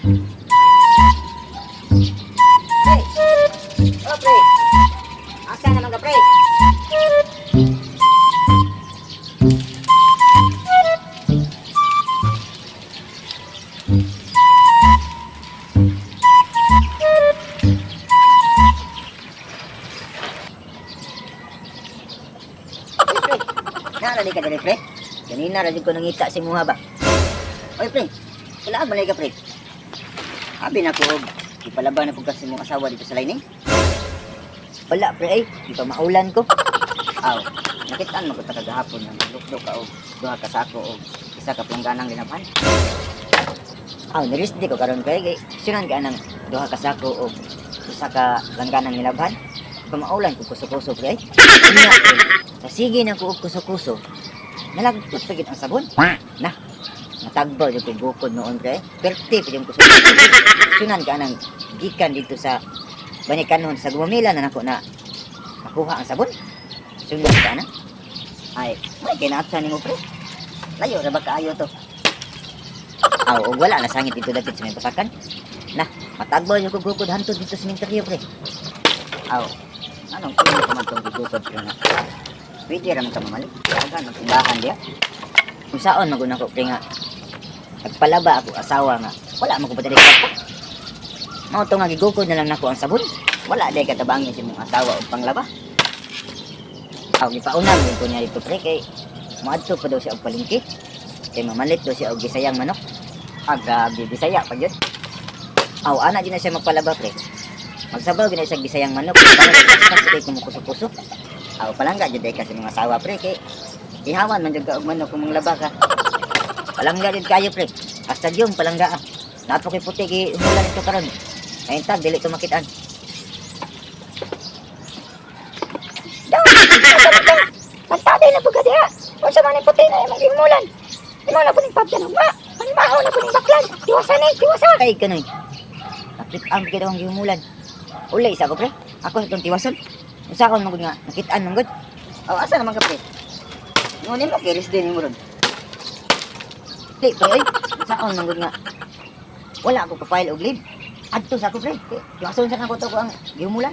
Pre! Oh, pre! Asa naman ka, pre? Oy, pre. Nara di ka diri, pre. Ganina ra jud ko nangita si muha ba. Oy, pre. Wala man ka, pre. Abi na ko og ipalaban na pud ka sa imong asawa dito sa lining. Wala, pre, ay. Di pa maulan ko. Aw, nakitaan man ko ta kagahapon nga maglukdo ka og duha ka sako og isa ka plangganang ginapan. Aw, nirisdi ko karon pre kay sunan ka nang duha ka sako og isa ka langganang nilabhan. Pamaulan ko kuso-kuso, pre. Unya, pre. Sa sige na ko og kuso-kuso. Nalagpot pa gid ang sabon. Na, natagbaw yung kong bukod noon, pre. Perti pa yung kuso-kuso. Sunan ka nang gikan dito sa Banikanon sa Gumamela na nako na makuha ang sabon. Sunan ka na. Ay, may kinaapsan nimo, pre. Layo ra ba kaayo to? Aw, og wala na sangit dito dapit sa may pasakan. Na, matagbaw yung kong bukod hantod dito sa minteryo, pre. Aw, anong kuno ko man tong gigukod, pre, nga? Pwede ra man ka mamalit. Daghan ang tindahan diya. Kung saon maguna ko, pre, nga nagpalaba ako asawa nga wala man ko padali kwarta. Mao to nga gigukod na lang nako ang sabon. Wala day katabangin sa imong asawa og panglaba. Aw, gipauna mo ko niya dito, pre, kay moadto pa daw siya og palengke. Kay mamalit daw siya og gisayang manok. Ah, grabe, Bisaya pa gyud. Aw, ana gyud na siya magpalaba, pre. Magsabaw gyud na siya og bisayang manok. Para kay kumukuso-kuso. Aw, palangga gyud day ka sa imong asawa, pre, kay ihawan man jud ka og manok kung manglaba ka. Palangga din kayo, pre. Hasta yung palangga ah. Napo kay puti kay umulan ito karon. Ngayon tag dili to makitaan. Daw, pagtaday na po ka diha. Unsa man ang puti na imong giumulan. Imo na po ning pabyan ugma. Manimaho na po ning baklan. Tiwasa ni, tiwasa. Kay kanoy. Nakit-an gyud akong giumulan. Ulay isa ko, pre. Ako sa itong tiwason. Unsa akon man gud nga nakitaan man gud. Aw, asa naman ka, pre? Ngunin mo kiris din mo ron. Di, pre, ay. Unsaon man gud nga wala ako ka-file og leave. Adto sa ako, pre. Tiwason sa nako to ko ang giumulan.